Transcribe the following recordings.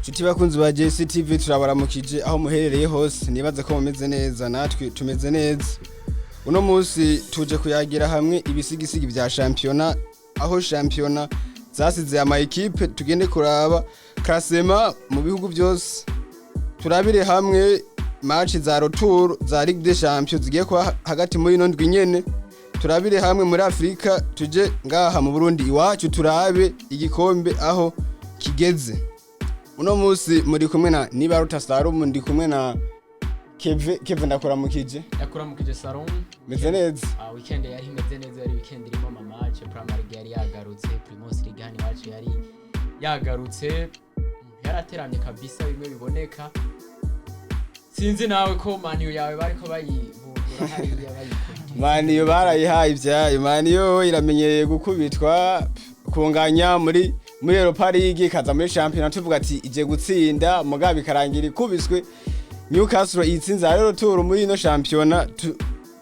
Nshuti bakunzi ba JCTV, turabaramukije aho muherereye hose. Nibaze ko mumeze neza, natwe tumeze neza. Uno munsi tuje kuyagira hamwe ibisigisigi vya shampiyona, aho shampiyona zasize ama ekipe. Tugende kuraba classement mu bihugu byose, turabire hamwe match za retour za Ligue des Champions zigiye kuba hagati muri ino ndwi nyene. Turabire hamwe muri Afrika, tuje ngaha mu Burundi iwacu, turabe igikombe aho kigeze. Uno munsi muri kumwe na Nibaruta Sarumu, ndi kumwe na Keve. Keve, ndakuramukije. Yakuramukije, Salon. Meze neza. Weekend yari imeze neza, yari weekend irimo ama match. Premier League yari yagarutse, Primus League hano iwacu yari yagarutse, umuntu yarateramye kabisa bimwe biboneka. Sinzi nawe ko Man U yawe bariko bayibundura hariya, bayikubita. Man U barayihaye ivyayo. Man U iramenyereye gukubitwa, kunganya muri Europa League, ikaza muri Champions tuvuga ati ije gutsinda, mugabo ikarangira ikubiswe. Newcastle itsinze rero tour muri ino shampiyona.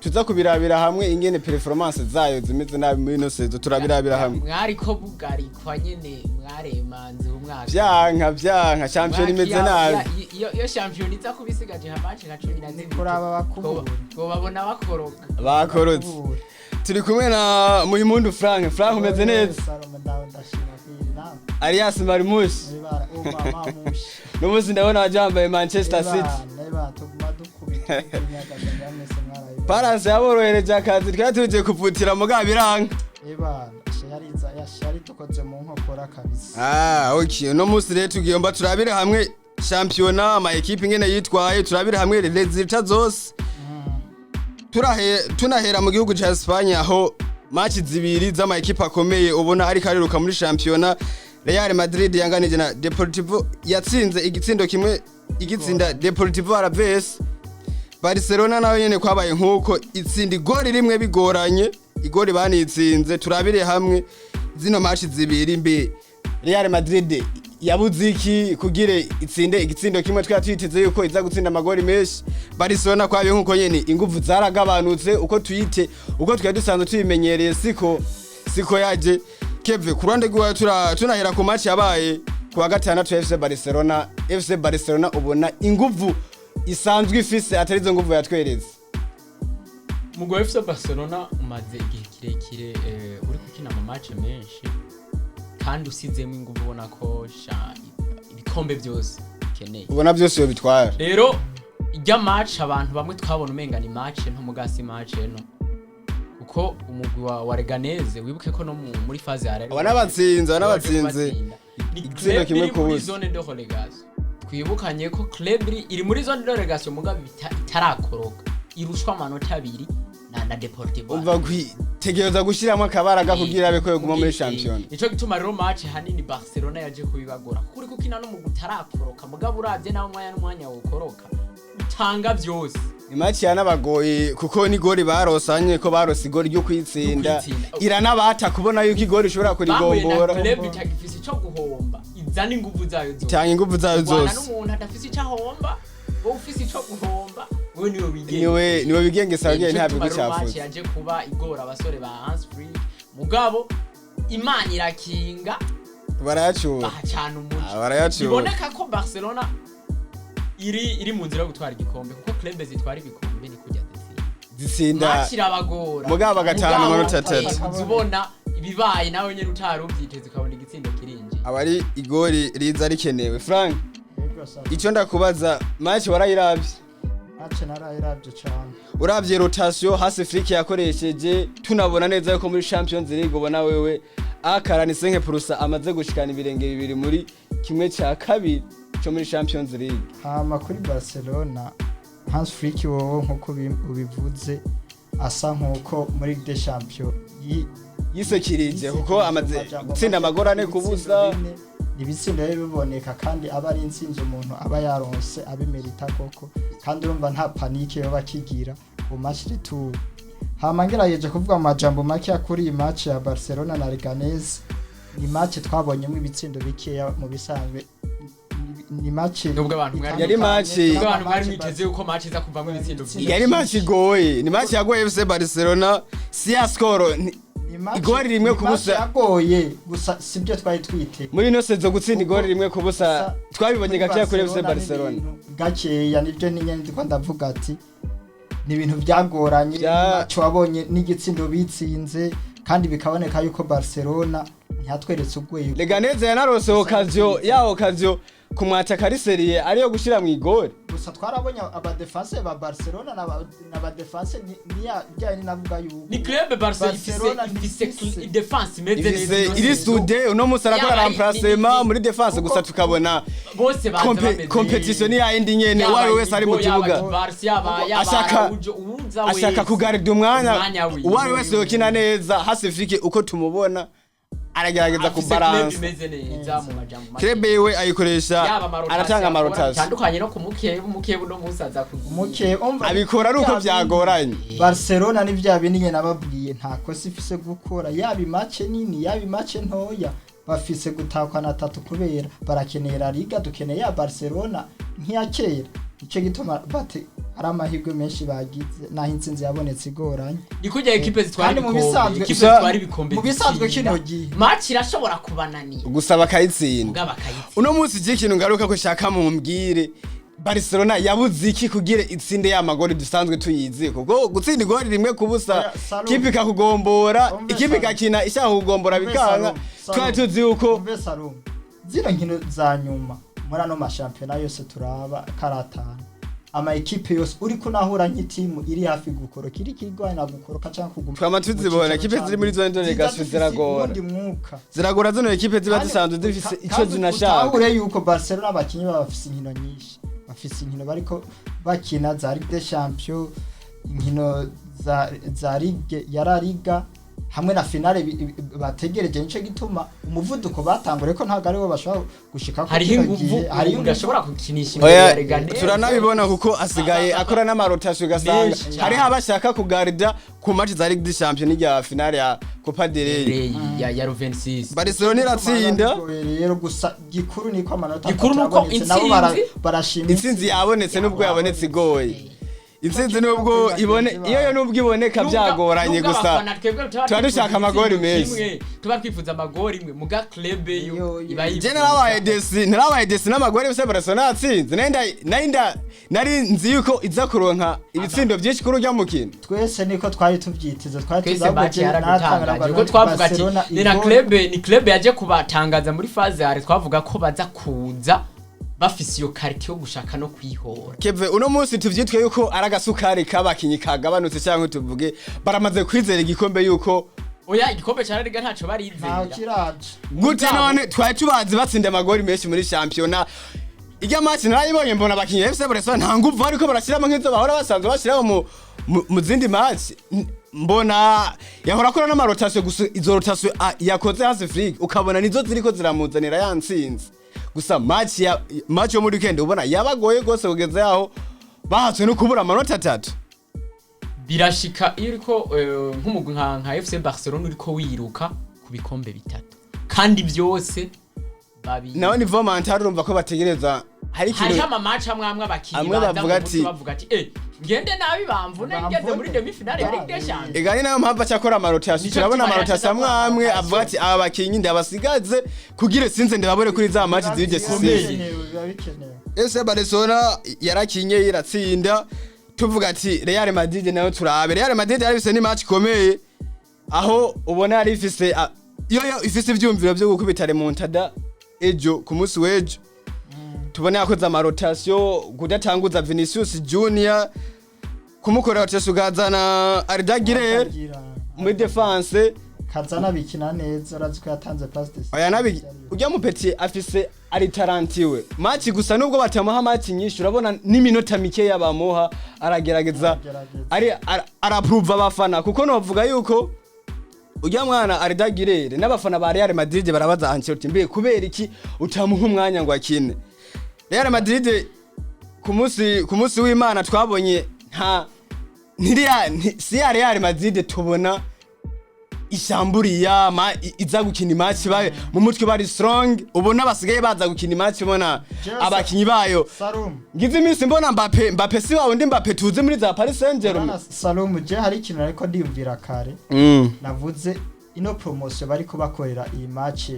Tuza kubirabira hamwe ingene performance zayo zimeze nabi muri ino saison, turabirabira hamwe. Mwariko bugarikwa nyene, mwaremanze umwaka. Vyanka vyanka, shampiyona imeze nabi. Iyo shampiyona iza kuba isigaje nka match nka 12, kuraba bakubura. Twobabona bakoroka. Bakorotse. Bakubura. Turi kumwe na Muhimundu Frank. Frank, umeze neza? Salomo, ndawe ndashima kwiri nawe. Alias Marimushi. Ibara umama mushi. N'umunsi ndabona waje wambaye Manchester City. Eba tuguma dukubita imyagaza, mwese mwarayibona. Palace yaborohereje akazi, twari tuje kuvutira mugabo biranga. Eba yariza yari tukoze mu nkokora kabisa. Ah, okay. Uno munsi rero tugiyomba turabire hamwe shampiyona, ama ekipe ingene yitwaye, turabire hamwe résultats zose. Tunahera mu gihugu ca Espagne, aho match zibiri z'ama ekipe akomeye ubona ariko ariruka muri shampiyona. Real Madrid yanganije na Deportivo, yatsinze igitsindo kimwe, igitsinda Deportivo Alaves. Barcelona nayo nyene kwabaye nkuko, itsinda igori rimwe bigoranye, igori banitsinze. Turabire hamwe zino match zibiri. Mbe Real Madrid yabuze iki kugire itsinde igitsindo kimwe? Twari twiteze yuko iza gutsinda amagori menshi. Barcelona kwayo nkuko nyene, inguvu zaragabanutse uko tuyite, uko twari dusanzwe tubimenyereye siko yaje. Keve, ku ruhande rwawe, tunahera ku match yabaye ku wa gatandatu ya FC Barcelona. FC Barcelona ubona inguvu isanzwe ifise atari izo nguvu yatweretse? Umugwi wa FC Barcelona umaze igihe kirekire uri gukina ama match menshi kandi usizemo inguvu, ubona ko ibikombe byose ukeneye. Ubona byose iyo bitwara. Rero ijya match abantu bamwe twabona umenga ni match nto, mugasi match no kuko umugwi wa Leganés, wibuke ko no muri phase ya Aba n'abatsinze ni igitsindo club kimwe iri ku muri busa. zone de relégation. Twibukanye ko club iri muri zone de relégation mugabo itarakoroka, irushwa amanota 2 na Deportivo. Umva, kwitegereza gushyiramo akabaraga kugira abe ko yoguma muri shampiyona. Nico gituma rero match hanini Barcelona yaje kubibagora, kuko uri gukina n'umugwi utarakoroka, mugabo uravye nawe umwanya n'umwanya wokoroka, utanga byose. Ni match yanabagoye kuko ni gori barosanye ko barose igori ryo kwitsinda. Ryo kwitsinda. Iranabata kubona yuko igori ishobora Bahuye na kurigombora. club itagifise ico guhomba, izana inguvu zayo zose. Itanga inguvu zayo Kurwana zose. n'umuntu adafise ico ahomba, wowe ufise ico guhomba, wewe niwe wigenga. Niwe wigengesa wenyine. Nico Ntabwo gituma rero match igucafuza. yaje kuba igora abasore ba Hans Flick, mugabo Imana irakinga. Barayacura. Bahacana umuco. Ah, barayacura. Biboneka ko Barcelona iri mu nzira yo gutwara igikombe, kuko club zitwara ibikombe ni kujya zitsinda. Zitsinda. Match irabagora. Mugabo bagatahana Mugabo, amanota 3. uza ubona ibibaye nawe nyene utari uvyiteze, ukabona igitsindo kirinjiye. Aba ari igori riza rikenewe, Frank. Yego, sa. Icyo ndakubaza, match warayiravye? Match narayiravye cane. Uravye rotation Hansi Flick yakoresheje, tunabona neza yuko muri Champions League ubona wewe akarani senke purusa amaze gushikana ibirenge bibiri muri kimwe cya kabiri cyo muri Champions League. Hama kuri Barcelona, Hans Flick wowe nkuko ubivuze, asa nkuko muri Ligue des Champions yisekirije kuko amaze gutsinda amagora ane ku busa. Ibitsindo rero biboneka kandi aba ari intsinzi umuntu aba yaronse abimerita koko, kandi urumva nta panique yoba akigira ku match retour. Hama ngerageje kuvuga mu majambo make kuri iyi match ya Barcelona na Leganes, ni match twabonyemo ibitsindo bikeya mu bisanzwe. Ni match Nubwo abantu mwari Yari match- nubwo abantu mwari mwiteze yuko match iza kuvamwo ibitsindo vyinshi. Yari match igoye, ni match yagoye FC Barcelona, si ya score Ni Ni match- Igori rimwe ni ku match busa. yagoye gusa sibyo twari twiteze. Muri ino saison gutsinda igori rimwe ku busa Gusa twabibonye gakeya kuri FC Barcelona. Ni ibintu gakeya, nibyo nyine ndiko ndavuga ati ni ibintu byagoranye. Match wabonye n'igitsindo bitsinze, kandi bikaboneka yuko Barcelona ntiyatweretse urwego. Leganés yanarose occasion, ya occasion kumwataka ari sérieux, ariyo gushira mu igori. Gusa twarabonye abadefense ba Barcelona n'abadefense niya bijyanye navuga yuko Ni club Barca ifise Barcelona ifise défense imeze Ifise neza. iri soudée, uno munsi arakora Yaba remplacement ni- muri défense, gusa tukabona bose baza bameze compétition ni yayindi nyene, Yaba uwo ari we wese ari mu Igo, yaba kibuga Barca, yaba Araujo, uwuza ashaka wese. kugarida umwanya. Umwanya wiwe. Uwo ari wese yokina neza hasifike uko tumubona aragerageza Afise club kubaransa. imeze neza mu majambo make. Club yiwe ayikoresha, Yaba ama rotation aratanga akora ama rotation. bitandukanye no ku mukeba, umukeba uno munsi aza kugira Umuke umva Abikora ari uko bya bindi. byagoranye. Barcelona ni bya bindi nyine nababwiye, nta kosa ifise gukora, yaba i match nini yaba i match ntoya, bafise gutakwana atatu kubera barakeneye La Liga. Dukeneye ya Barcelona nk'iya kera, nicyo gituma bate ari amahirwe menshi bagize naho intsinzi yabonetse igoranye. Ni kurya ekipe zitwara Kandi mu ibikombe, bisanzwe- ekipe zitwara ibikombe mu bisanzwe zitsinda. kino gihe. Match irashobora kubananira Gusa bakayitsinda. mugabo bakayitsinda. Uno munsi igihe ikintu ngaruka ko shaka mumbwire, Barcelona yabuze iki kugira itsinde ya magori dusanzwe tuyizi? Kuko gutsinda igori rimwe ku busa, Oya, Salum. ikipe ikakugombora, Umve ikipe Salum. igakina ishaka kugombora Umve bikanga. Salum, Salum. Twari tuzi yuko Umve Salum, zino nkino za nyuma muri ano mashampiyona yose turaba karatanu, ama ekipe yose uriko unahura nk'itimu iri hafi gukoroka, iri kirwana gukoroka canke kuguma Twama tuzibona, mu ekipe cicaro ziri muri ca zone de mbere. relégation Ziza zifise ziragora. uwundi mwuka. Ziragora zino ekipe ziba zisanzwe zifise ico Kandi zinashaka. utahure yuko Barcelona abakinyi baba bafise inkino nyinshi, bafise inkino bariko bakina za Ligue des Champions, inkino za Ligue ya La Liga hamwe na finale bategereje. Nico gituma umuvuduko batangure ko ntabwo aribo bashobora gushika ko Hariho kino inguvu gihe, hariho umuntu ashobora gukinisha imbere ya Oya, Leganés. turanabibona kuko asigaye akora n'ama rotation, ugasanga Menshi cyane. hariho abashaka kugarida ku match za Ligue des Champions n'irya finale ya Copa del Rey. Rey ya 26. Barcelona iratsinda. Bigoye rero, gusa gikuru niko amanota Gikuru atatu nuko yabonetse, nabo intsinzi- barashima. Intsinzi yabonetse nubwo yabonetse igoye, intsinzi nubwo ibone iyo yo nubwo iboneka byagoranye, Nubwo gusa abafana twebwe tuba tuba dushaka twifuza amagori igitsindo menshi. kimwe, tuba twifuza amagori imwe muga club yo Yo, yo. iba Je yifuza. narabaye déçu, narabaye déçu n'amagori yose Barcelona yatsinze. Nari nzi yuko iza kuronka ibitsindo byinshi kuri urya mukino. Twese niko twari tubyiteze, twari Twese tuzi match yaradutangaje kuko twavuga ati ni na club, ni club yaje kubatangaza muri phase yare. Twavuga ko baza kuza bafise iyo qualité yo gushaka no kwihora. Keve, uno munsi tuvyitwe yuko ari agasukari k'abakinyi kagabanutse, cyangwa tuvuge baramaze kwizera igikombe yuko Oya, igikombe ca La Liga ntaco ntaho barizera. kiraje. Gute none twari tubazi batsinda amagori menshi muri shampiyona? Irya match narayibonye, mbona abakinyi ba FC Barcelona nta nguvu ariko barashyiramo nk'izo bahora basanzwe bashyiramo mu zindi match. Mbona yahora akora n'ama rotation, gusa izo rotation yakoze Hansi Flick ukabona nizo ziriko ziramuzanira ya ntsinzi. Gusa match yo muri weekend ubona yabagoye gose kugeza yaho bahatswe no kubura amanota atatu. Birashika iyo uriko nk'umugwi nka FC Barcelona uriko wiruka ku bikombe bitatu kandi byose babi Nawe niveau mental urumva ko bategereza hari Hariho ikintu ama match amwe amwe abakinyi Amwe baza bavuga mu mutwe ati- bavuga ati ngende nabi bamvune ngeze muri Bamvune. demi finale ya Ligue des Champions. Ega ni nayo mpamvu acakora ama rotation. Nico Turabona gituma ama rotation amwe yaciye amwe akora avuga ati aba bakinyi ndabasigaze kugira sinze ndababone kuri za match ziri décisive. Biba bikenewe. FC Barcelona yarakinye iratsinda, tuvuga ati Real Madrid nayo turabe. Real Madrid yari ifise ni match ikomeye, aho ubona yari ifise yo ifise ivyumviro vyo gukubita remontada ejo ku munsi w'ejo. Tubona yakoze ama rotation, kudatanguza Vinicius Junior, kumukorera rotation ukazana Arda Güler muri défense. Kazana bikina neza, urazi ko yatanze passe de Oya, nabi ujya mu petit afise ari tarantiwe match, gusa nubwo batamuha match nyinshi urabona n'iminota mikeya bamuha aragerageza. Aragerageza. Ari arapruva abafana, kuko novuga yuko ujya mwana Arda Güler n'abafana ba Real Madrid barabaza Ancelotti mbe kubera iki utamuha umwanya ngo akine. Real Madrid ku munsi w'Imana twabonye nta ntiriya si ya Real Madrid tubona ishamburiya iza gukina i match bayo mu mutwe bari strong. Ubona basigaye baza gukina i match ubona abakinyi bayo. Salum. Ngize iminsi mbona Mbappe. Mbappe si wa wundi Mbappe tuzi muri za Paris Saint-Germain. Bwana Salum, je hari ikintu ariko ndiyumvira kare. Navuze Ino promotion bariko bakorera iyi match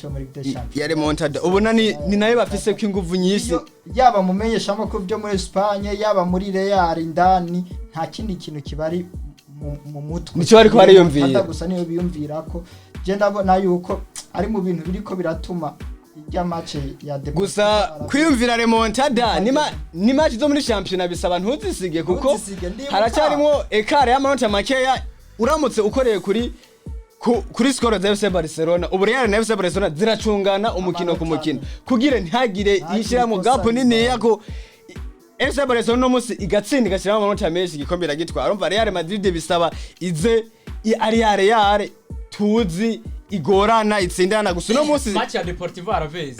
yo muri Ligue des Champions Ya remontada ubona ni nayo bafise ko inguvu nyinshi. Yaba mu menyeshamakuru byo muri Espagne, yaba muri Real indani, nta kindi kintu kibari mu mutwe. Nico bariko bariyumvira. Remontada gusa niyo biyumvira ko je ndabona yuko ari mu bintu biriko biratuma irya match ya Deportivo Gusa Alaves- kwiyumvira remontada ni match zo muri championnat bisaba ntuzisige kuko Ntuzisige, ndibuka. haracyarimwo écart y'amanota makeya. Uramutse ukoreye kuri score za FC Barcelona, ubu Real na FC Barcelona ziracungana umukino ku Amanota mukino ane. kugira ntihagire Ntihagire yishira mu ikosa gap nini ribaye. yako. FC Barcelona no musi igatsinda igashyiramo amanota menshi, igikombe iragitwara. Urumva Real Madrid bisaba ize ari ya Real tuzi igorana itsindana, gusa uno munsi Match ya Deportivo Alaves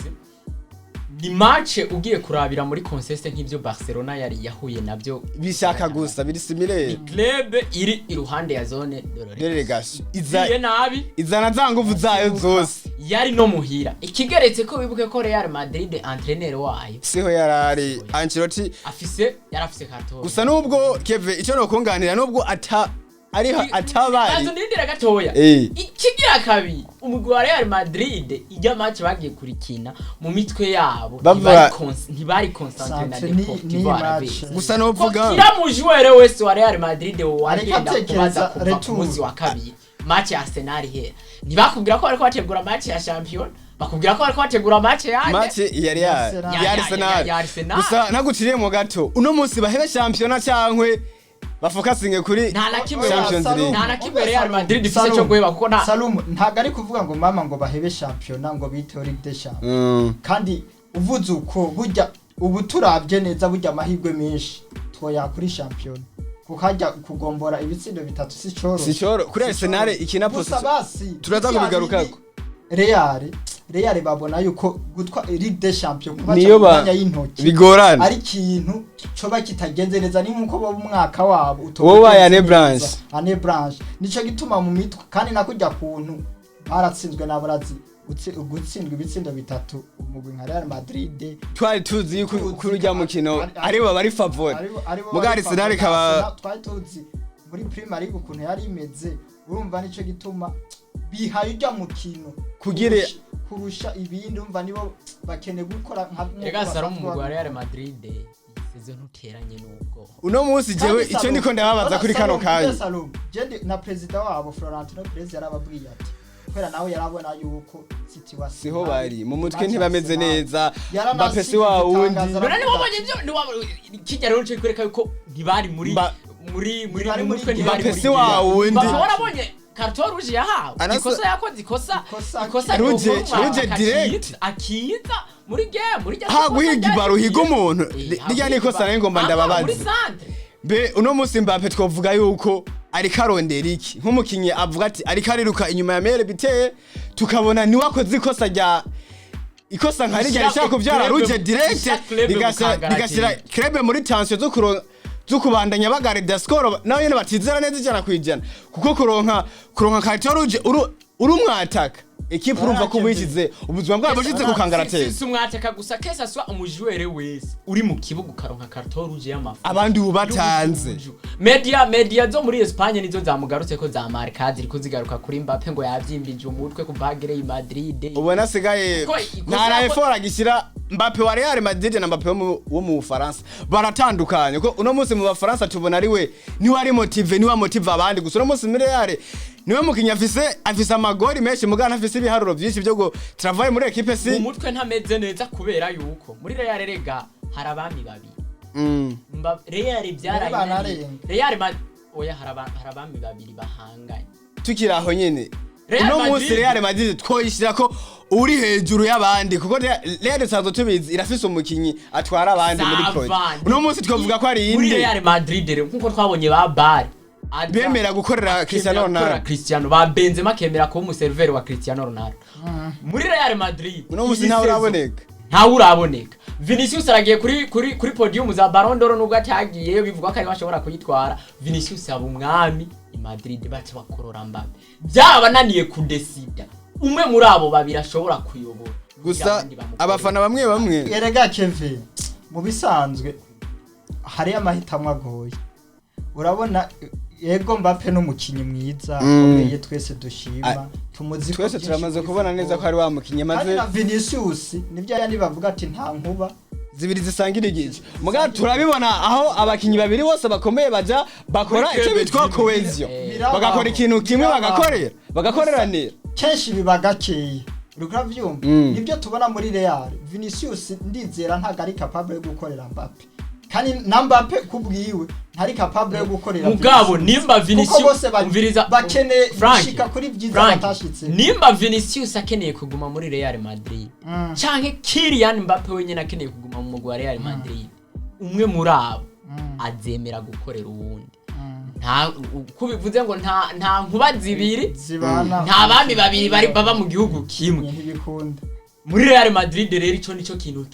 ni match ugiye kurabira muri contexte nk'ibyo Barcelona yari yahuye nabyo. Bishaka gusa biri similaire. Club iri iruhande ya zone de Relégation iza iye nabi. Izana za nguvu zayo zose. Yari no muhira, ikigeretse ko wibuke ko Real Madrid entraîneur wayo siho yarari Ancelotti. Afise, yarafise carton. Gusa nubwo Keve icyo nokunganira, nubwo ata ari atabari Banza ndindira gatoya. Ikigira kabiri, umugwi wa Real Madrid ijya match bagiye kurikina mu mitwe yabo ntibari concentré na Centre Deportivo ni Alaves. match. Gusa novuga Kira mujwere wese wa Real Madrid wagenda atekereza kubaza kuva ku retour. munsi wa kabiri match ya Arsenal ihera, ntibakubwira ko bariko bategura match ya champion, bakubwira ko bariko bategura match ya Match ya Real Arsenal. ya Ya Arsenal. Arsenal. Gusa naguciriye mu gato, uno munsi bahebe championnat cankwe bafokasinge kuri Nta na kimwe Champions Salum, League. Nta na kimwe Oya, Real Salum, Madrid ifise Salum, cyo guheba kuko nta Salum ntabwo ari kuvuga ngo mama ngo bahebe championnat ngo biteho Ligue des Champions. Kandi uvuze uko burya ubu turabye neza, burya amahirwe menshi twoya kuri championnat, kuko hajya kugombora ibitsindo bitatu si coro. Si coro. Kuri Arsenal ikina Gusa basi turaza bya kubigarukako. bindi Real babona yuko gutwa Ligue des Champions kubaca Niyo mu myanya y'intoki bigorana. ari ikintu coba kitagenze neza, ni nkuko bo umwaka wabo Wowe ugenze année neza. blanche. Année blanche, nico gituma mu mitwe kandi nakujya kuntu baratsinzwe n'abarazi gutsindwa ibitsindo bitatu umugwi nka Real Madrid. Twari tuzi yuko kuri urya mukino aribo bari favori. Aribo Muga bari Arsenal favori. ikaba Arsenal twari tuzi muri Premier League ukuntu yari imeze, urumva nico gituma bihaye urya mukino kurusha ibindi, urumva nibo bakeneye gukora nka nkuko Ega Salomo, basanzwe umugwi wa Real babikora. Madrid iyi saison ntuteranye n'ubwo. Uno munsi jewe Kandi icyo Salom, ndiko ndababaza kuri kano Salom, kanya. Salom, je na perezida wabo Florentino Perez yarababwiye ati kubera nawe yarabona yuko situation Siho bari mu mutwe, ntibameze neza. Mbappe si wa wundi. None ntiwabonye ibyo kijya rero cyo kwereka yuko ntibari muri muri Ntibari mu muri mutwe, game. ntibari Mbappe muri si wa game. wundi. Mbappe warabonye carton rouge yahawe, ikosa yakoze, ikosa ikosa Rouge akiza- direct. Akiza muri game muri rya Ha kosa guhiga ryari ibaro uhiga rigiye. umuntu. Rirya ni ikosa nari ngomba ndababaze. Muri centre. Mbe uno munsi Mbappe twovuga yuko ariko arondera iki nk'umukinyi avuga ati ariko ariruka inyuma ya mere biteye, tukabona niwe akoze ikosa rya ikosa nka rirya rishaka kubyara rouge direct, Rishyira club mu rigashyira kangaratete. club muri tension zo kubandanya bagarida score nawe nyene batizera neza 100%, kuko kuronka carton rouge uri umwataka ekipe, urumva ko ubishize ubuzima bwabo bushize ku kangaratete. Si umwataka gusa, kese aswa umujwere wese uri mu kibuga ukaronka carton rouge y'amafu Abandi ubu batanze. Media zo muri Espagne nizo zamugarutse ko za Marca ziriko zigaruka kuri Mbappe ngo yavyimbije umutwe kuva agereye i Madrid. Ubona asigaye Kuko ikosa nta na effort agishyira. Mbappe wa Real Madrid na Mbappe wo mu Bufaransa baratandukanye, kuko uno munsi mu Bafaransa tubona ari we niwe ari motivé, niwe motive abandi. Gusa uno munsi muri Real niwe mukinnyi afise amagori menshi, mugana afise ibiharuro byinshi byo go travail muri équipe si Mu mutwe ntameze neza kubera yuko muri Real rega hari abami babiri. Real byarayinaniye. Banarenga. Real oya, hari abami babiri bahanganye. Tukiri aho nyene, Real uno munsi Madrid. Real Madrid twoyishyira ko uri hejuru y'abandi, kuko Real dusanzwe tubizi irafise umukinyi atwara abandi muri projet. Uno munsi twavuga ko ari Muri inde? Real Madrid rero nkuko twabonye ba Bale Bemera gukorera Cristiano gukorera Ronaldo. Cristiano, ba Benzema akemera kuba umuserveri wa Cristiano Ronaldo muri Real Madrid. Uno munsi Iyi ntawe saison, uraboneka. Ntawe uraboneka. Vinicius aragiye kuri podium za Ballon d'Or nubwo atagiyeyo, bivugwa ko ariwe ashobora kuyitwara. Vinicius aba umwami i Madrid, baca bakorora Mbappe, byabananiye kudesida umwe muri abo babiri ashobora kuyobora kugira Gusa abandi bamukorere. Abafana bamwe bamwe Erega Kevin, mu bisanzwe hari amahitamo agoye, urabona. Yego, Mbappe n'umukinyi mwiza akomeye, twese dushima, tumuzi ko Twese byinshi turamaze muri kubona neza ko football. ari wa mukinyi Kandi maze na Vinicius nibyo yandi bavuga ati nta nkuba zibiri zisangira igice. Mugabo turabibona aho abakinyi babiri bose bakomeye baja bakora Muri icyo club bitwa zimwe. cohésion, Birabaho. bagakora ikintu kimwe, Birabaho. bagakoreranira. Kenshi biba gakeya, uriko uravyumva? Nibyo tubona muri Real. Vinicius ndizera ntabwo ari capable yo gukorera Mbappe, kandi na Mbappe kubwiwe ntari capable yo gukorera Mugabo Vinicius. nimba Vinicius, Kuko bose umviriza, bakeneye Frank, gushika kuri byiza Frank, batashitse. Nimba Vinicius akeneye kuguma muri Real Madrid canke Kylian Mbappe wenyine akeneye kuguma mu mugwi wa Real Madrid, umwe muri abo azemera gukorera uwundi. Nta uko bivuze ngo nta nkuba zibiri zibana, nta bami babiri bari baba mu gihugu kimwe. Ntibikunda. Muri Real Madrid rero ico nico kintu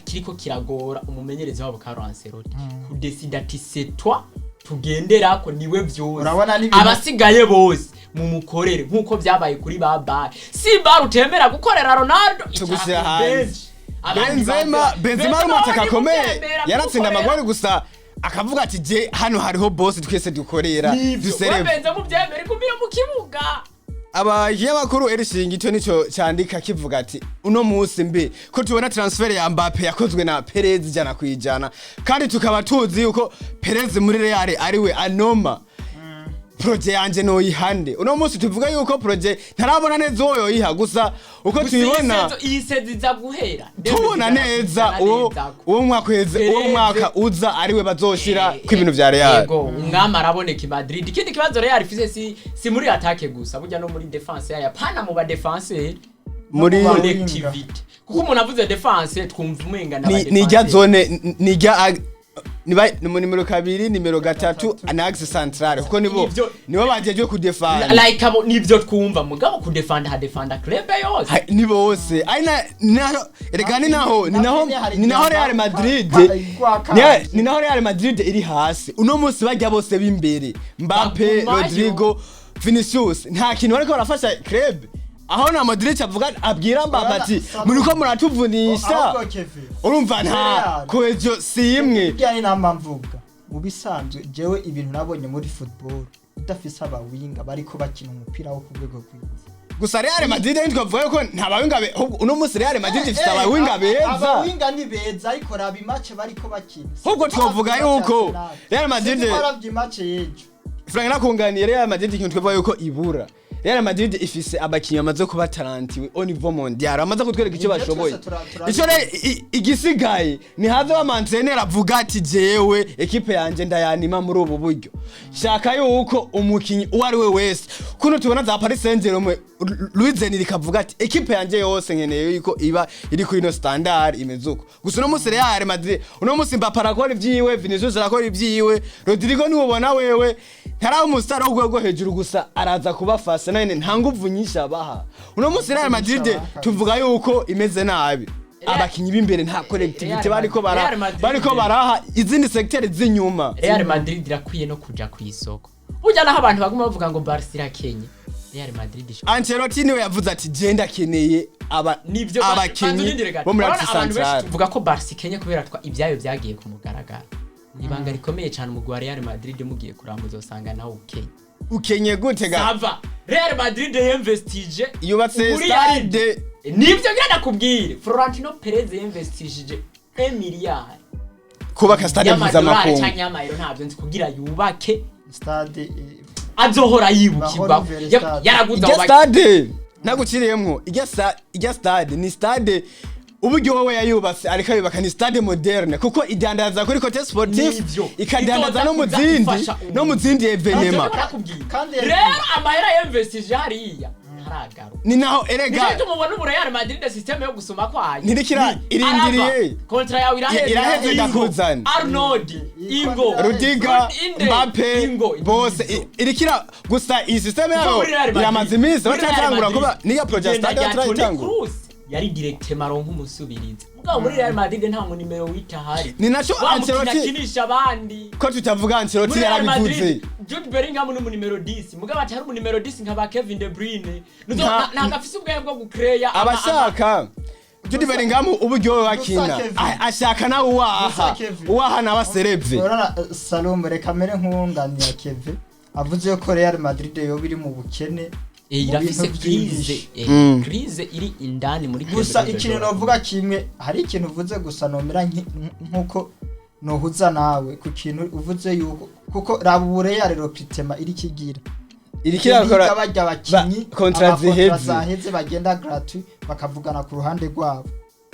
kiriko kiragora umumenyereza wabo Carlo Ancelotti kudesida ati c'est toi tugenderako, niwe vyose, Urabona n'ibintu- abasigaye bose mumukorere, nkuko vyabaye kuri ba Bale. Si Bale utemera gukorera Ronaldo, icara Tugushyira ku hanze. bench. Abandi Benzema, Benzema ari umwataka akomeye, yaratsinda amagori gusa akavuga ati je hano hariho boss twese dukorera, Nivyo. We dusereve. Benzema uvyemera, igumire mu kibuga. Aba ikinyamakuru El icyo nico cyandika kivuga ati uno munsi mbi ko tubona transfer ya Mbappe yakozwe na Perez 100%, kandi tukaba tuzi yuko Perez muri Real ariwe anoma projet yanje noyihande. Uno munsi tuvuga yuko projet ntarabona neza uwo yoyiha, gusa uko Gusa iyi tubibona iyi saison iza guhera tubona neza uwo mwaka uheze, uwo Perez. mwaka uza ariwe bazoshira ku ibintu vya Real. Yego, umwami araboneka i Madrid. Ikindi kibazo Real ifise si muri attaque gusa, burya no muri défense yayo, apana mu ba défenseur Muri No mu ba- collectivité, kuko umuntu avuze défense twumva umenga na ni nijya zone nijya niba ni mu nimero 2, nimero 3 na axe centrale, kuko nibo Nivyo- nibo bajejwe kudefanda. Like abo nivyo twumva, mugabo kudefanda hadefanda club yose. Ni bose ari na naho erega ni naho Real Madrid ni naho Real Madrid iri hasi uno munsi. Bajya bose b'imbere, Mbappe, Bagumayo. Rodrigo, Vinicius, nta kintu bariko barafasha club, aho na Modric avuga abwira Mbappe ati muriko muratuvunisha. Ahubwo Kevin, Urumva nta Real. cohésion si imwe. Burya ni nta mvuga mu bisanzwe, jewe ibintu nabonye muri football udafise abawinga bariko bakina umupira wo ku rwego rwiza. Gusa Real Madrid ntitwavuga yuko nta bawinga ahubwo uno munsi Real Madrid ifite abawinga beza. Abawinga ni beza, ariko raba imatch bariko bakina. Ahubwo twavuga yuko Real Madrid- Waravye imatch y'ejo? Frank nakunganiye. Real Madrid ikintu twavuga yuko ibura, Real Madrid ifise abakinyi bamaze kuba talentueux au niveau mondial, bamaze kutwereka icyo Nivyo, bashoboye. twese turabizi. Icyo rero igisigaye ni haze wa entraîneur avuga ati jewe équipe yanje ndayanima muri ubu buryo, shaka yuko umukinyi uwo ari we wese, kuno tubona za Paris Saint-Germain, Luis Enrique avuga ati équipe yanje yose nkeneye yuko iba iri kuri ino standard imeze uko. Gusa uno munsi Real Madrid, uno munsi Mbappe arakora ivyiwe, Vinicius arakora ivyiwe, Rodrigo niwubona wewe ntaraba umustar wo rwego hejuru, gusa araza kubafasha nane nta nguvu nyinshi abaha. Uno munsi Real Madrid tuvuga yuko imeze nabi, abakinyi b'imbere nta collectivité bariko bara Real Madrid- bariko baraha izindi secteur z'inyuma. Real Madrid irakwiye no kuja ku isoko. Burya naho abantu baguma bavuga ngo Barca irakenye, Real Madrid ishobora Ancelotti niwe yavuze ati je ndakeneye aba Nivyo, abakinyi bo muri axe abantu benshi centrale. tuvuga ko Barca ikenye kubera twa ibyayo byagiye ku mugaragaro. Ni ibanga rikomeye cyane. Umugwi wa Real Madrid mugiye kuramba uzosanga nawe ukenye. Ukenye gute ga? Ça va, Real Madrid yinvestije Yubatse muri stade. Nivyo ngira ndakubwire, Florentino Perez yinvestishije 1 miliyari Kubaka stade y'amadolari mpuzamakungu. canke y'amayero, ntabyo nzi, kugira yubake Stade azohora yibukirwa. Bahora stade. Yaraguze Ijya abo stade naguciriyemwo, ijya stade ni stade uburyo wowe yayubatse ariko ayubaka ni stade moderne, kuko idandaza kuri côté sportif, Nivyo. ikadandaza no mu Izoza zindi ifasha no mu zindi événements. Nakubwiye. Kandi Rero amahera yinvestije hariya ntaragaruka. Ni naho erega Nicyo gituma ubona ubu Real Madrid système yo gusoma kwayo Ntirikira irindiriye. Arava, contrat yawe iraheze. Iraheze, Ingo. ndakuzana. Arnold, ingo. Rudiga, Inde, Mbappe ingo. bose irikira gusa iyi système yabo Muri Real Madrid. iramaze iminsi Muri Real batatangura Madrid. kuba niya project Igenda stade rya Toni batarayitangura. Kroos yari directement aronka umusubirizi, mugabo muri Real Madrid nta mu nimero wita ahari Ni naco wa mukino Ancelotti akinisha abandi. Ko tutavuga Ancelotti Muri Real yarabivuze. Madrid Jude Bellingham ni umunimero 10, mugabo atari umunimero 10 nka ba Kevin De Bruyne. Ntabwo afise ubwenge bwo gucreya Abashaka Jude Bellingham uburyo we bakina Gusa Kevin. Ashaka nawe uwaha Gusa Kevin. uwaha nawe aserevye. Urabona, Salom, reka mere nk'uwunganira Kevin. Avuze ko Real Madrid yoba iri mu bukene mu Irafise bintu crise, byinshi. Crise iri indani muri club. Gusa rero ikintu ishobora novuga kimwe, hari ikintu uvuze gusa nomera nkuko nohuza nawe ku kintu uvuze yuko, kuko raba ubu Real recrutement iri kigira Iriko irakora barya abakinyi contrat amakontra ziheze. zaheze bagenda gratuit, bakavugana ku ruhande rwabo.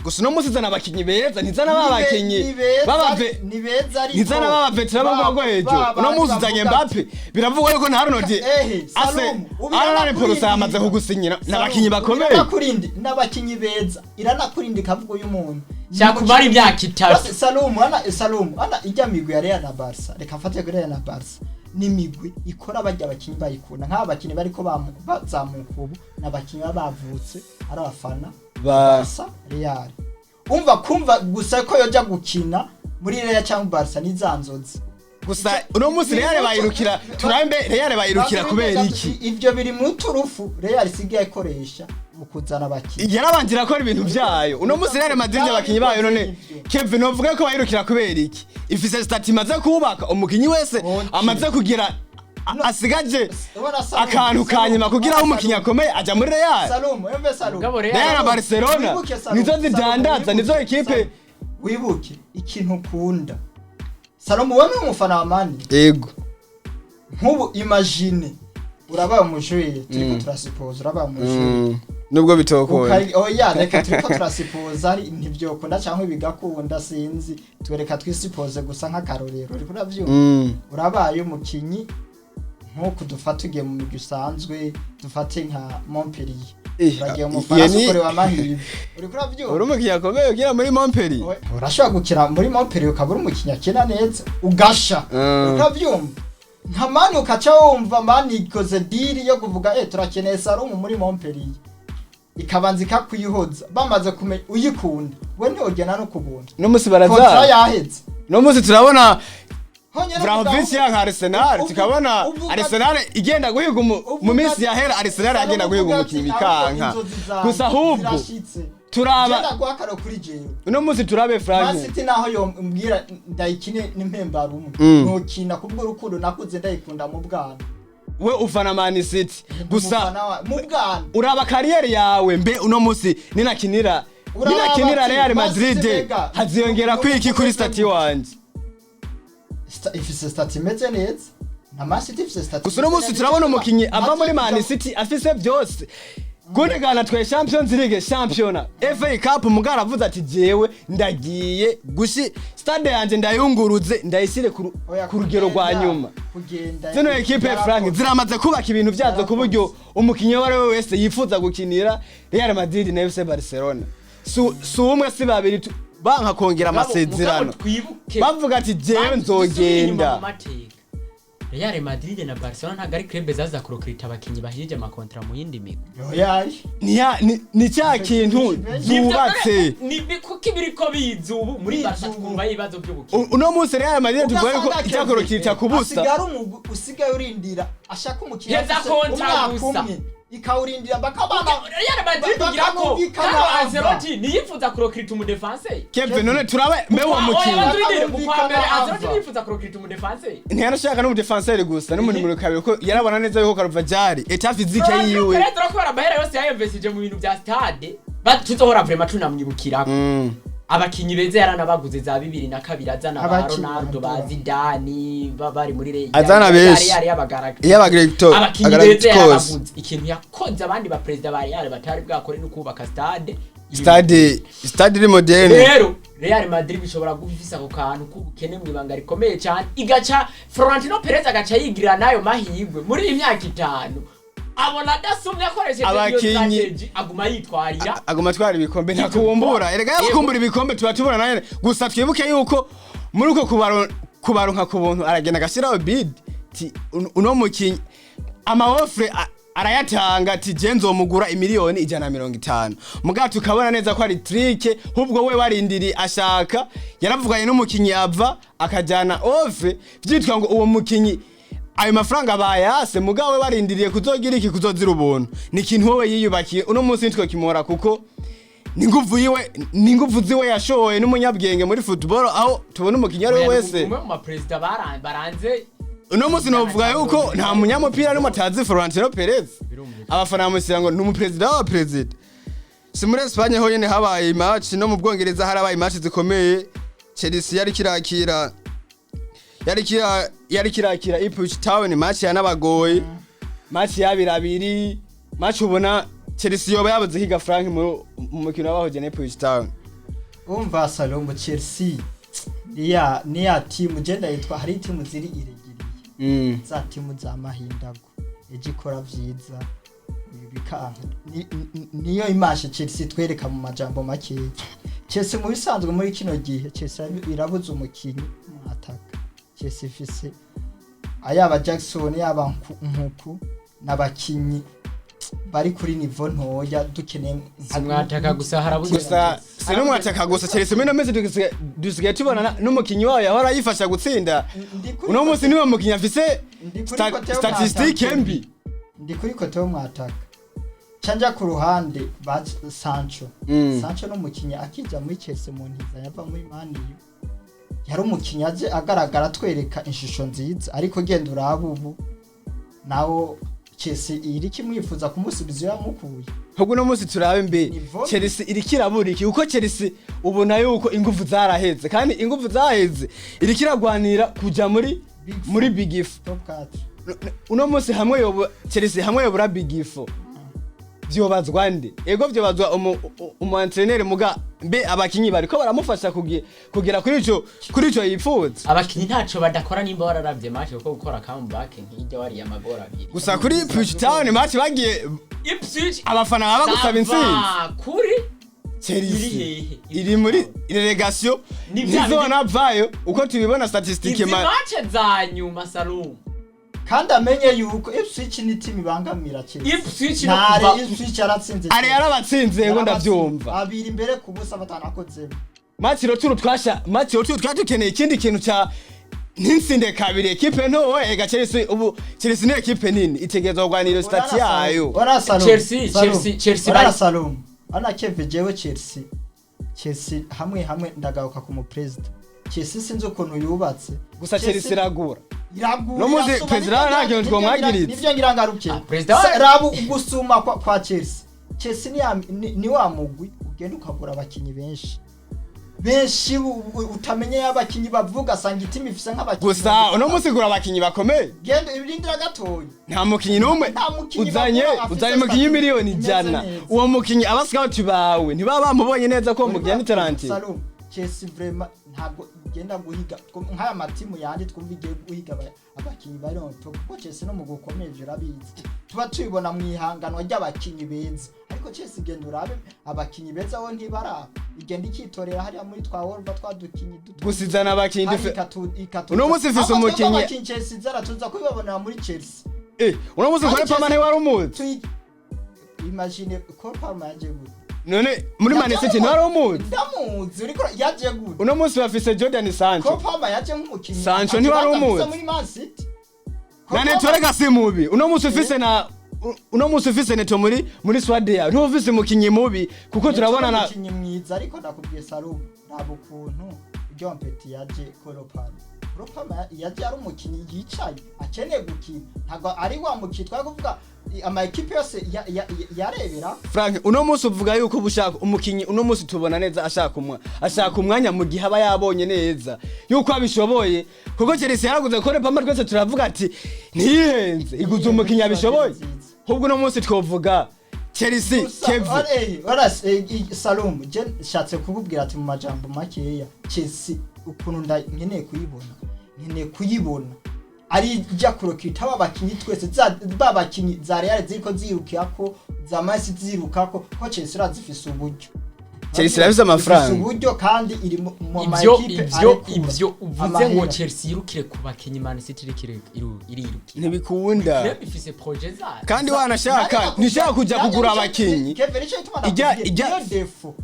Gusa uno munsi izana abakinyi beza, ntizana ba bakinyi babave Ni beza, ariko ntizana ba bavetera bo mu rwego hejuru. ba Uno munsi bandi uzanye bavuga Mbappe, biravugwa yuko na Arnold Ehe, ase Salum, Arnold Porosa yamaze kugusinyira n'abakinyi bakomeye. Iranakurindi n'abakinyi beza, iranakurinda ikavuga uyu muntu Cyakumara imyaka 3. Basi Salum ana, Salum ana ijya migwi ya Real na Barca, reka mfate kuri Real na Barca, ni migwi ikora bajya abakinyi bayikunda, nk'aba bakinyi bariko bazamuka ubu n'abakinyi baba bavutse ari abafana ba Barca, Real. Umva, kumva gusa ko yoja gukina muri Real cyangwa Barca ni za nzozi. Gusa uno munsi Real bayirukira, turambe Real bayirukira kubera iki? Ivyo biri mu turufu Real isigaye ikoresha mu kuzana abakinyi. Yarabanje irakora ibintu byayo. Uno munsi Real Madrid abakinyi bayo, none Kevin, uvuga ko bayirukira kubera iki? Ifise statut imaze kubaka, umukinyi wese amaze kugira asigaje Ubona Salum, akantu ka Salum, nyuma kugira aho ubona umukinyi Salum. akomeye aja muri Real. Salum, yumve Salum. Mugabo Real- Real na Barcelona Wibuke Salum, nizo Salum, zidandaza, wibuke, nizo ekipe. Salum, wibuke ikintu ukunda. Salum, wowe ni umufana wa Mani. Yego. Nk'ubu imagine urabaye umujuri, turiko turasipoza urabaye umujuri. Nubwo bitokunda. Oya, reka, turiko turasipoza, ari ntivyokunda cyangwa bigakunda, sinzi, twereka twisipoze gusa nk'akarorero, uriko uravyumva? Urabaye umukinyi, nk'uku dufate ugiye mu migwi usanzwe, dufate nka Montpellier, uragiye mu iyo Bufaransa, ukorewe amahirwe, uriko uravyumva? Uri umukinyi akomeye ugira muri Montpellier. Urashobora gukina muri Montpellier ukaba uri umukinyi akina neza ugasha, uriko uravyumva? Nka Mani, ukaca wumva Mani ikoze deal yo kuvuga turakeneye Sarumu muri Montpellier, ikabanza ikakwihoza, bamaze kumenya uyikunda, we ntiwogena no kubuntu Uno munsi kontra baraza yaheze. Uno munsi turabona Honyene Vlahovic yanka Arsenal, tukabona Arsenal igenda guhiga mu minsi yahera, Arsenal yagenda guhiga umukinyi bikanka. Gusa ahubwo turaba genda guhakara kuri jewe. Uno munsi turabe Man Frank City naho yombwira ndayikine n'impembaro umwe, nokina kubw'urukundo nakuze ndayikunda mu bwana. We ufana Man City gusa. Umufana mu bwana. Uraba carrière yawe, mbe uno munsi ninakinira Uraba ninakinira ati, Real Man City Madrid mbega, haziyongera kwiki kuri statut wanje? Ifise statut imeze neza na Man City ifise statut Gusa uno imeze munsi neza. turabona umukinyi ava muri Man Ati- City afise byose, Gundogan atwaye Champions League, Championa, FA Cup, mugara avuze ati jewe ndagiye gushi stade yanje ndayunguruze, ndayishyire Oya, ku rugero rwa nyuma. Kugenda Zino ekipe, Frank, ziramaze kubaka ibintu byazo ku buryo umukinyi uwo ari we wese yifuza gukinira Real Madrid na FC Barcelona. Si umwe, si babiri, banka kongera amasezerano. Mugabo twibuke Bavuga ati jewe dusubire inyuma nzogenda. mu mateka. Real Madrid na Barcelona ntabwo ari club zaza kurokirita abakinyi bahejeje amakontra mu yindi migwi. Oya. Ni cya kintu zubatse. Ni kuko ibiriko biza ubu muri Barca Biza ubu. twumva ibibazo by'ubukene. Uno munsi Real Madrid tuvuga yuko Ugasanga icyakorokirita ku busa. Hasigara umugwi usigaye urindira ashaka umukinnyi Heza afise kontra umwaka gusa. umwe, ikawurindira bakabana. Real Madrid ugira ko bakamwumvikana Carlo ava. Ancelotti niyifuza kurokirita umudefense. Kevin, none turabe mbe uwo mukinyi. Oya, Madrid mu kwa mbere Bakamwumvikana Ancelotti ava. niyifuza kurokirita umudefense. Ntiyanashaka n'umudefenseri gusa n'umuntu kabiri, ko yarabona neza yuko Carvajal état physique yiwe. Perez kubera amahera yose yayinvestije mu bintu bya stade, tuzohora vraiment tunamwibukirako. Abakinyi beza yaranabaguze za 2002, azana ba Abakinyi Ronaldo, ba bato. Zidane, bari muri Real. Azana benshi. Yari yabagaragara. Iyo abagirector Abakinyi beza Galacticos. yarabaguze. Ikintu yakoze abandi ba perezida ba Real batari bwakore no kubaka stade. Stade iri moderne. Rero Real Madrid bishobora kuba ifise ako kantu k'ubukene mu ibanga rikomeye cyane, igaca Florentino Perez agaca yigirira n'ayo mahirwe muri iyi myaka 5, abona adasumye akoresheje iyo Abakinyi. strategy, aguma yitwarira. Aguma atwara ibikombe, ntakubumbura erega yakumbura ibikombe tuba tubona nayo. Gusa twibuke yuko muri uko kubaronka ku buntu aragenda agashyiraho bid ti uno mukinyi ama offre arayatanga ati je nzomugura imiliyoni 150, mugabo tukabona neza ko ari trick. Hubwo we warindiri ashaka yaravuganye n'umukinyi ava akajyana offre, byitwa ngo uwo mukinyi ayo mafaranga bayase, mugabo we barindiriye kuzogira iki, kuzozira ubuntu. Ni ikintu wowe yiyubakiye. Uno munsi nitwe kimora kuko ni nguvu yiwe, ni nguvu ziwe yashoye, n'umunyabwenge muri football, aho tubona umukinyi ari we wese. Umwe mu baperezida baranze Uno munsi novuga yuko nta munyamupira n'umwe atazi Florentino Perez. Birumvikana. Abafana bamushyira ngo ni umuperezida w'abaperezida. Si muri Espagne honyine habaye match, no mu Bwongereza harabaye match zikomeye. Chelsea yari kirakira Ipswich Town, match yanabagoye, match yabiri abiri, match ubona Chelsea yoba yabuze higa Frank mu mukino wabahuje na Ipswich Town. Umva Salomo, Chelsea niya timu genda yitwa, hari timu ziri iregiriye, za timu za mahindago, ejo ikora vyiza ibi bikanka. Niyo imashe Chelsea twereka mu majambo makeya. Chelsea mu bisanzwe muri kino gihe Chelsea irabuze umukinyi mwataka. Chelsea ifise ayaba Jackson, yaba Nkuku n'abakinyi bari kuri niveau ntoya, dukeneye Si mwataka gusa, harabuze. Gusa si n'umwataka gusa, Chelsea muri ino minsi dusigaye tubona n'umukinyi wayo yahora yifasha gutsinda. Uno munsi niwe mukinyi afise Ndi kuri côté statistique y'umwataka. mbi. Ndi kuri côté y'umwataka, canja ku ruhande ba Sancho. Sancho n'umukinyi akija muri Chelsea mu ntiza yava muri Man U, yari umukinyi aje agaragara atwereka ishusho nziza, ariko genda uraba ubu nawo Chelsea iriko imwifuza kumusubiza iyo yamukuye. Ahubwo uno munsi turabe mbe Niveau. Chelsea iriko irabura iki? Kuko Chelsea ubona yuko ingufu zaraheze, kandi ingufu zaheze iriko iragwanira kuja muri Big Four. muri Big Four. Top 4. Uno munsi hamwe yobu Chelsea hamwe yobura Big Four, vyobazwa nde? Ego, vyobazwa umu entraîneur, muga mbe abakinyi bariko baramufasha kugera kuri ico yifuza? Abakinyi ntaco badakora nimba wararavye match, kuko gukora comeback nk'ijya wariye amagora abiri. Gusa kuri Ipswich Town match bagiye Ipswich abafana baba gusaba intsinzi. Sava kuri Chelsea iri hehe? Iri muri relegation. Ni vya Ntizona vayo uko tubibona statistique. Izi match za nyuma, Salum. Kandi amenye yuko Ipswich ni team ibangamira Chelsea. Ipswich no Ntare kuva Ipswich yaratsinze. Ari yarabatsinze, yego, ndavyumva. Abiri imbere ku busa batanakozemo. Match retour twasha, match retour twari dukeneye ikindi kintu ca ntinsinde kabiri ekipe nto. Ega Chelsea ubu, Chelsea ni ekipe nini, itegerezwa kurwanira iyo statut yayo. Ora Salum. Chelsea Ora Salum. Ana Keve, jewe Chelsea. Chelsea hamwe hamwe ndagaruka ku mu president. Chelsea sinzi ukuntu yubatse. Gusa Chelsea iragura. Iragura. No muzi Irasuma, president nta kintu twomwagiriza. Nivyo ngira ngaruke. Ah, president Rabu gusuma kwa Chelsea. Chelsea ni wa mugwi ugenda ukagura abakinyi benshi. Benshi utamenye y'abakinyi bavuga, sanga itimu ifise nk'abakinyi. Gusa uno munsi gura abakinyi bakomeye. Genda irindira gatoya. Nta mukinyi n'umwe Nta mukinyi uzanye bakura afise uzanye umukinyi statut miliyoni imeze 100. neza. Uwo mukinyi aba scout bawe ntibaba bamubonye neza ko uwo mukinyi ni talented? Salum, Chelsea vraiment ntabwo igenda guhiga nk'aya matimu yandi twumva igiye guhiga abakinyi bari on top, kuko Chelsea no mu gukomeye ivyo urabizi, tuba tubibona mu ihanganwa ry'abakinyi beza, ariko Chelsea igenda urabe abakinyi beza bo ntibaraba, igenda ikitorera hariya muri twa Wolves twadukinyi duto. Gusa izana abakinyi Hari Uno munsi ifise Ahubwo twebwe umukinyi- abakinyi Chelsea zara tuza kubibabonera muri Chelsea. Uno munsi Kandi kuri Palmer Chelsea- ntiwari umuzi. Imagine Cole Palmer yaje gute? None muri Man City ntiwari umuzi? Ndamuzi, uriko yaje gute? Uno munsi bafise Jordan Sancho. Cole Palmer yaje nk'umukinyi Sancho ntiwari akibanza umuzi. afise muri Man City. Na Neto rega si mubi. Uno munsi ufise Neto muri squad yawe, ntuba ufise umukinyi mubi, kuko turabona na umukinyi mwiza, ariko ndakubwiye Salum, raba ukuntu John Petit yaje. Cole Palmer, Cole Palmer yaje ari umukinyi yicaye akeneye gukina, ntabwo ari wa mukinyi twari kuvuga ama ekipe yose yarebera. Frank, uno munsi uvuga yuko uba ushaka umukinyi, uno munsi tubona neza ashaka umwanya mu gihe aba yabonye neza yuko abishoboye, kuko Chelsea yaraguze Cole Palmer, twese turavuga ati ntiyihenze, iguze umukinyi abishoboye. Ahubwo uno munsi twovuga Chelsea, Gusa, Kevin. Salum, je nshatse kukubwira ati mu majambo makeya Chelsea ukuntu nkeneye kuyibona, nkeneye kuyibona ari ijya kurokita ba bakinyi twese ba bakinyi za Real ziriko zirukirako, za Man City zirukako, ko Chelsea irazifise uburyo. Chelsea irafise amafaranga. Ifise uburyo kandi iri mu ma Ivyo ekipe ivyo arekura ivyo uvuze ngo amahera. Chelsea yirukire ku bakinyi Man City iriko irirukira. Ntibikunda. Club ifise projet zayo. Kandi wanashaka ntishaka kuja kugura abakinyi. Kevin, ico gituma nakubwiye, iyo défaut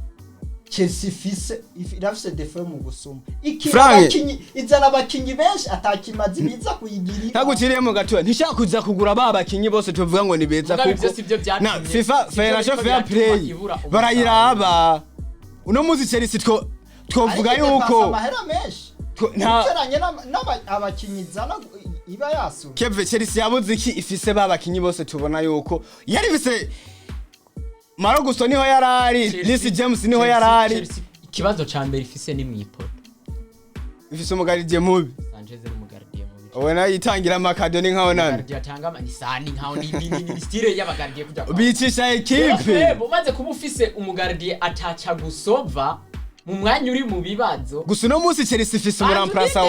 Chelsea ifise, irafise défaut yo mu gusuma ikina Frank. abakinyi, izana abakinyi benshi atakimazi biza kuyigirira. Ntaguciriyemo gatoya, ntishaka kuza kugura ba bakinyi bose tuvuga ngo ni beza, Mugabe kuko ivyo sivyo vyatumye- na FIFA sivyo Financial biriko Fair biratuma Play ibura umusaruro. barayiraba. Uno munsi Chelsea twovuga Ariko idepansa yuko amahera menshi nta ugereranye abakinyi izana. iba yasumye. Keve, Chelsea yabuze iki ifise ba bakinyi bose? Tubona yuko yari ifise Malo Gusto, niho yarari. Reece James niho yarari. Chelsea, ikibazo ca mbere ifise ni mw'ipoto. Ifise umu gardien mubi. Sanchez ni umu gardien mubi. Ubona yitangira amakado, ni nkaho nani. Umu gardien atanga ni sani nkaho ni style y'aba gardien kuja kwa bicisha ekipe. Rero, umaze kuba ufise umu gardien ataca gusova mu mwanya uri mu bibazo. Gusa uno munsi Chelsea ifise umu remplaçant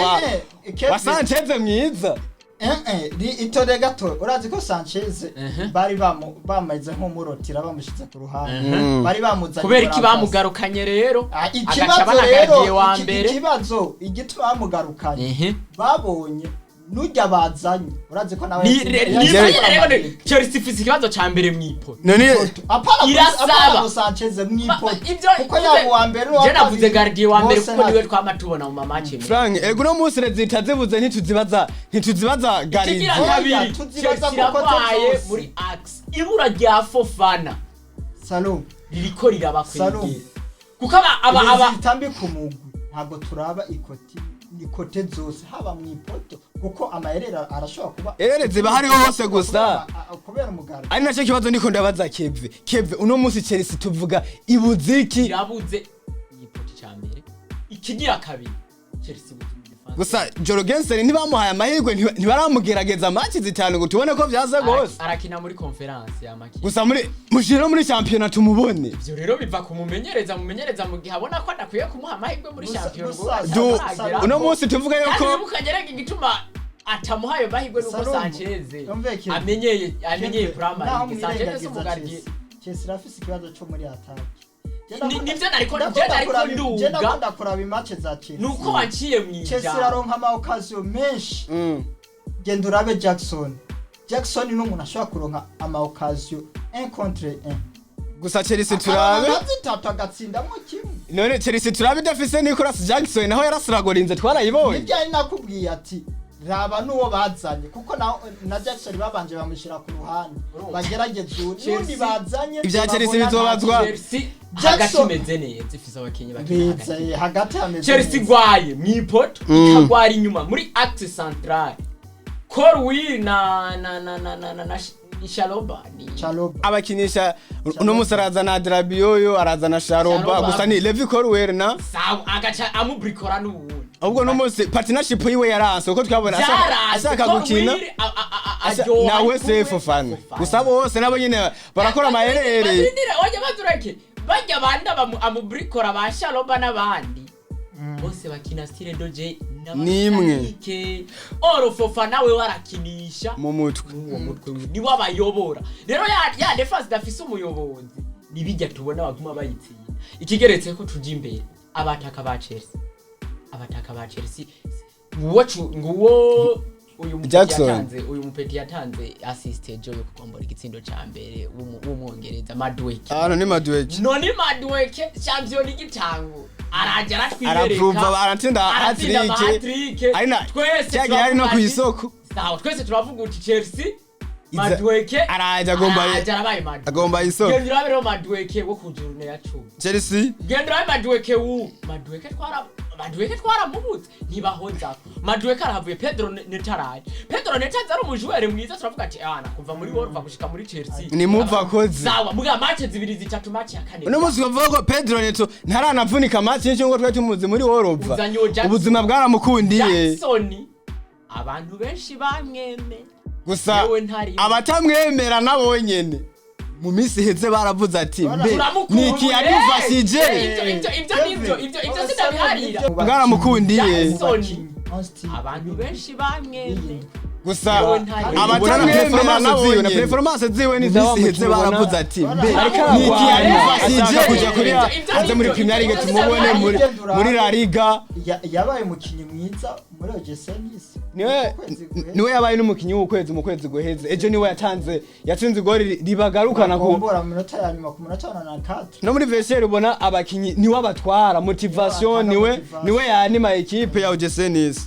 wa Sanchez mwiza. Itore gato, urazi ko Sanchez bari bameze nk'umurotira, bamushize ku ruhande, bari bamuzanye Kubera iki muri remplaçant. bamugarukanye rero? Ah, Agaca ikibazo aba na rero gardien wa mbere. Ikibazo igituma bamugarukanye, babonye nujya bazanye, urazi ko nawe Ni yatsinze rero Chelsea ifise ikibazo ca mbere mw'ipoto. None apana Irasaba. apana ngo Sanchez mw'ipoto, Ibyo kuko yaba uwa mbere n'uwa je navuze kabiri, gardien wa mbere bose kuko nta- niwe twama tubona mu ma match. Frank, ego, uno munsi résultats zibuze, ntituzibaza Kigira gardien. Oya, kabiri, tuzibaza Chelsea kuko iragwaye zose. muri axe, ibura rya Fofana Salum, ririko rirabakwegera Salum. kuko aba résultat mbi ku mugwi, ntabwo turaba i côté, ni côté zose, haba mu ipoto, kuko amayerera arashobora kuba Erreur ziba hariho hose gusa. Kubera umu gardien. Ari nacyo kibazo ndiko ndabaza Keve. Keve, uno munsi Chelsea tuvuga ibuziki? Irabuze ipoto ca mbere. Ikigira kabiri, Chelsea ibuze umu défense. Gusa Jorgensen ntibamuhaye amahirwe, ntibaramugerageza match zitanu ngo tubone ko vyaza gose. Arakina muri conference ya maki. Gusa muri mushire no muri championnat tumubone. Ivyo rero biva ku mumenyereza. Mumenyereza mu gihe abona ko adakwiye kumuha amahirwe muri championnat Uno munsi tuvuga kandi yuko wibuka rega igituma atamuhaye amahirwe nuko Salum, Sanchez umve Kevin. amenyeye Premier Naho League. Sanchez mwirengagiza umu gardien. Chelsea, Chelsea irafise ikibazo co muri attaque. Nivyo nivyo nariko nduga. Ndakunda kuraba i match za Chelsea. Nuko wanciye Chelsea mwijambo. iraronka ama occasion menshi. Genda urabe Jackson. Jackson ni umuntu ashobora kuronka ama occasion 1 contre 1, Gusa Chelsea turabe akaronka zitatu agatsindamwo kimwe. None Chelsea turabe idafise Nicolas Jackson, naho yarasiragorinze, twarayibonye. Nibyo ari nakubwiye ati raba n'uwo bazanye, kuko na Jackson babanje bamushyira ku ruhande, Urumva. bagerageze uwo Chelsea- n'undi bazanye. Ibya Chelsea babona bizobazwa. Chelsea Jackson- hagati imeze neza, ifise abakinyi bakina hagati. Bize hagati hameze Chelsea neza. igwaye mw'ipoto, ikagwara inyuma muri axe central. Colwill na ni Chalobah ni Chalobah. Abakinisha uno munsi arazana Adarabioyo, arazana Chalobah. Chalobah. Gusa ni Levi Colwill na Sawa, agaca amubrikora n'uwundi. Ahubwo uno munsi partnership yiwe yaranse, kuko twabona Vyaranse, ashaka gukina Colwill aryoha nawe ari kumwe se Fofana. Fofana. Gusa bose nabo nyine barakora amayerere. Bazindire, oya, bazureke bajya banda amubrikora ba Chalobah n'abandi bose bakina style de jeu Nimwe. Oro Fofana we warakinisha mu mutwe. Uwo mutwe wiwe niwe abayobora. Rero ya défense idafise umuyobozi, nibijya tubona baguma bayitsinda. Ikigeretse ko tuja imbere, abataka ba Chelsea, abataka ba Chelsea nguwo nguwo uyu mupeti Jackson. yatanze, uyu mupeti yatanze assist ejo yo kugombora igitsindo ca mbere w'umwongereza Madueke. Hano ni Madueke. None Madueke champion igitango araja aratwibereka. Arapruva, aratsinda aratsinda hat-trick. ama-hat-trick. Ari na Twese cyagiye ari no turavuga ku ati- isoko. Sawa, twese turavuga uti Chelsea Madueke Araje agomba araje arabaye Madueke. Agomba isoko. Genda urabe rero Madueke wo ku journée ya 10. Chelsea. Genda urabe Madueke wu Madueke, twara Madueke twaramubutse ntibahozako. Madueke arahavuye, Pedro Neto araje. Pedro Neto aza ari umujwere mwiza, turavuga ati ana kuva muri Wolves gushika muri Chelsea Ni move akoze. Sawa, muga match zibiri zitatu, match ya kane Uno munsi bavuga ko Pedro Neto ntaranavunika match nyinshi ngo twari tumuzi muri Wolves. Uzanye uwo Jackson. Ubuzima bwaramukundiye. Jackson abantu benshi bamweme. Gusa Yewe ntari. abatamwemera nabo nyene mu minsi iheze baravuze ati mbe Turamukunda. niki yadufashije? Ibyo nibyo, ibyo sinabiharira. Bwaramukundiye. Jackson. Abantu benshi bamweme. Gusa Yewe ntari. abatamwemera nabo nyene performance ziwe ni Niza wa minsi iheze mukino ubona baravuze ati mbe ariko niki aragwana, yadufashije ashaka kuja kuri Ibyo aze muri nibyo, Premier League ibyo tumubone muri La Liga. Yabaye umukinnyi mwiza muri OGC Nice. Niwe niwe yabaye n'umukinyi w'ukwezi mu kwezi guheze. Ejo niwe yatanze, yatsinze igori ribagarukana ku Bagombora mu minota ya nyuma ku munota wa 94. No muri vestiaire ubona abakinyi niwe abatwara motivation. Niwe Niwe atanga. Niwe yanima equipe ya OGC Nice.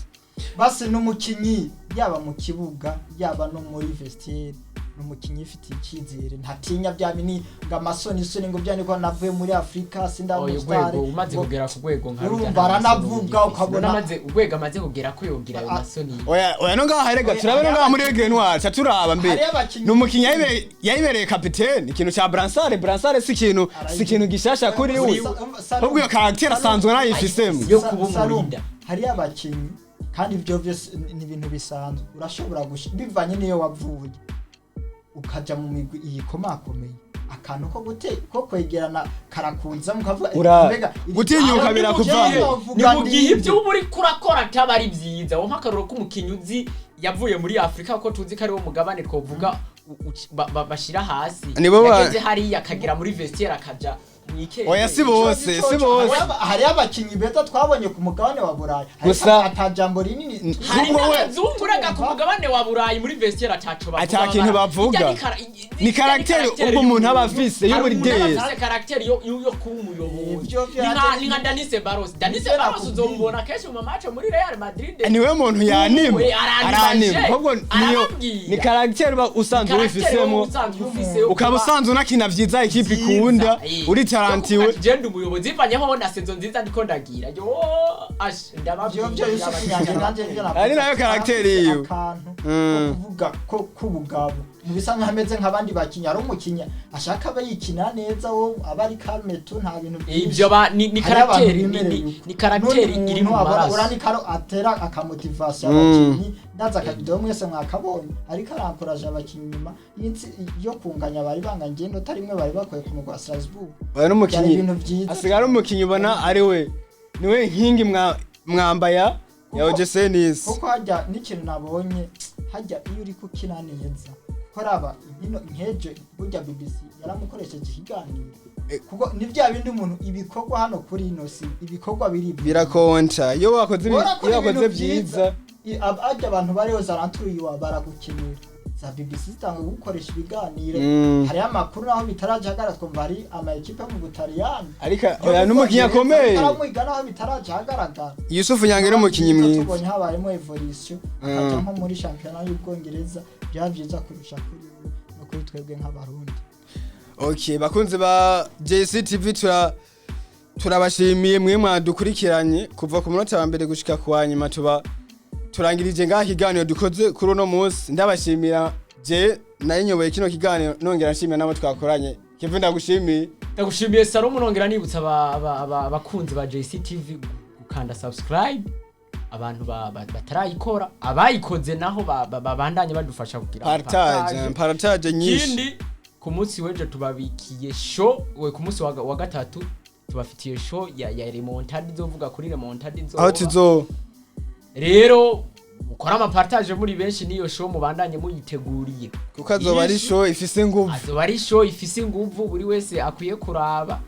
Basi n'umukinyi yaba mu kibuga yaba no muri vestiaire. Ni umukinnyi ufitiye icyizere, ntatinya bya bini ngo amasoni soni, ngo byane ko navuye muri Afurika sinda Oya, umustar. urwego umaze kugera ku rwego nka Urumva rujya nta masoni aranavuga, uba ugifise. ukabona- None amaze urwego amaze kugera ko yogira ayo masoni? Oya, oya, no ngaha erega Oya, turabe no ngaha muri Aigle Noir ca turaba mbe. Hariyo abakinyi- Ni umukinyi yayibereye kapitene, ikintu ca Bransare. Bransare si ikintu gishasha kuri we, ahubwo iyo caractère asanzwe anayifisemo. Yo kuba Salum, umurinda. hariyo abakinyi, kandi ibyo byose ni ibintu bisanzwe, urashobora bivanye n'iyo wavuye ukaja mu migwi iyikomakomeye, akantu ko gute ko kwegerana karakuza mukavuga mbega Gutinyuka Aho birakuvamo. ni Ni mu gihe ibyo uba uriko urakora ataba ari byiza. Wo nk'akaroro k'umukinyi uzi yavuye muri Afurika, ko tuzi ko ariwo mugabane twovuga bashira hasi, Nibo yageze hariya akagera muri vestiaire akaja mwikende. Oya, si bose, si bose. Hariyo abakinyi beza twabonye ku mugabane wa Burayi Gusa- ata jambo rinini. Hari Ahubwo we- n'abazungu uraga ku mugabane wa Burayi muri vestiaire ataco bavuga. Ata kintu bavuga. Irya Ni caractère ubwo umuntu aba afise y'uburideri. Hari caractère yo kuba umuyobozi. Ivyo Ni nka Dani Ceballos. Dani Ivyo Ceballos nakubwiye. uzomubona kenshi mu match muri Real Madrid. Niwe muntu yanima. We, aranima Aranima. je. Ahubwo niyo Arababwira. ni caractère uba usanzwe Caractère wifisemo, usanzwe ufise yo ukaba kuba usanzwe unakina vyiza ekipe ikunda, uri tarantiwe. Genda umuyobozi ivanyeho na saison nziza ndiko ndagira yo ash ndababwira. Ivyo byo Yusufu Nyange nanje nivyo navuze. Ari nayo caractère yiwe. Akantu ko kuvuga ko kubugabo mu bisa nkaho ameze nk'abandi bakinyi, ari umukinyi ashaka aba yikina neza, wo aba ari calme tu, nta bintu byinshi. Ibyo ba ni Hariho abantu caractère bimereye uko. ni caractère N'undi iri mu muntu maraso. urani karo atera akamotivation abakinyi, ndaza akavideo mwese mwakabonye ariko arankuraje abakinyi nyuma yo kunganya bari banganye inota rimwe bari bakoye ku mugwi wa Strasbourg. Oya, n'umukinyi Byari ibintu vyiza. Asigaye ari umukinyi ubona ari we niwe nkingi mwamba ya OGC Nice. Kuko hajya n'ikintu nabonye, hajya iyo uri kukina neza, kuko raba inkino nkejo burya BBC yaramukoresheje ikiganiro, kuko ni bya bindi umuntu ibikorwa hano kuri ino si ibikorwa biri Birakonta iyo wakoze Urakora iyo wakoze ibintu vyiza. Ajya abantu bariho zaranturiye iwa baragukenera, za BBC zitanga gukoresha ibiganiro. Hariho amakuru naho bitaraja ahagaragara, twumva hari ama ekipe yo mu Butaliyani Ariko oya, n'umukinyi akomeye. Aramwiga naho bitaraja ahagaragara. Yusufu Nyange ni umukinyi mwiza. Tubonye habayemo evolution akaja nko muri shampiyona y'Ubwongereza, byaba byiza kurusha kuri we no kuri twebwe nk'Abarundi. Okay, bakunzi ba JCTV, turabashimiye mwe mwadukurikiranye kuva ku munota wa mbere gushika ku wa nyuma. Tuba turangirije ngaha ikiganiro dukoze kuri uno munsi. Ndabashimira je nari nyoboye kino kiganiro, nongera nshimira n'abo twakoranye. Kevin, ndagushimiye. Ndagushimiye Salomo, nongera nibutsa abakunzi ba JCTV gukanda subscribe, abantu batarayikora, abayikoze naho babandanye badufasha kugira Partage, partage nyinshi. Ikindi, ku munsi w'ejo tubabikiye show, we ku munsi wa gatatu tubafitiye show ya remontada, izovuga kuri remontada izoba. Aho tuzo Rero mukora amapartage muri benshi, niyo show mubandanye muyiteguriye. Kuko azoba ari show ifise inguvu. Azoba ari show ifise inguvu, buri wese akwiye kuraba.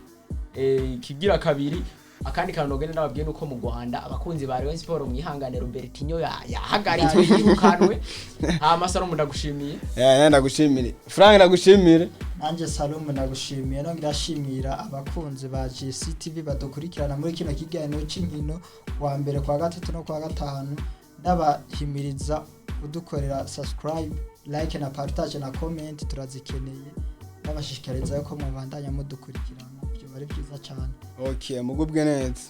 Ikigira kabiri, akandi kantu nogenda ndababwiye nuko mu Rwanda abakunzi ba Rayon Sport mwihangane, Robertinho yahagaritswe yirukanwe. Hama Salomo, ndagushimiye. Eh, ndagushimire Frank, ndagushimire. Nanjye Salomo ndagushimiye, nongera ashimira abakunzi ba GCTV badukurikirana muri kino kiganiro cy'inkino kuwa mbere, kuwa gatatu no kuwa gatanu. Ndabahimiriza kudukorera subscribe, like na partage na comment, turazikeneye. Ndabashishikariza yuko mubandanya mudukurikirana, byo bari byiza cyane. Okay, mugubwe neza.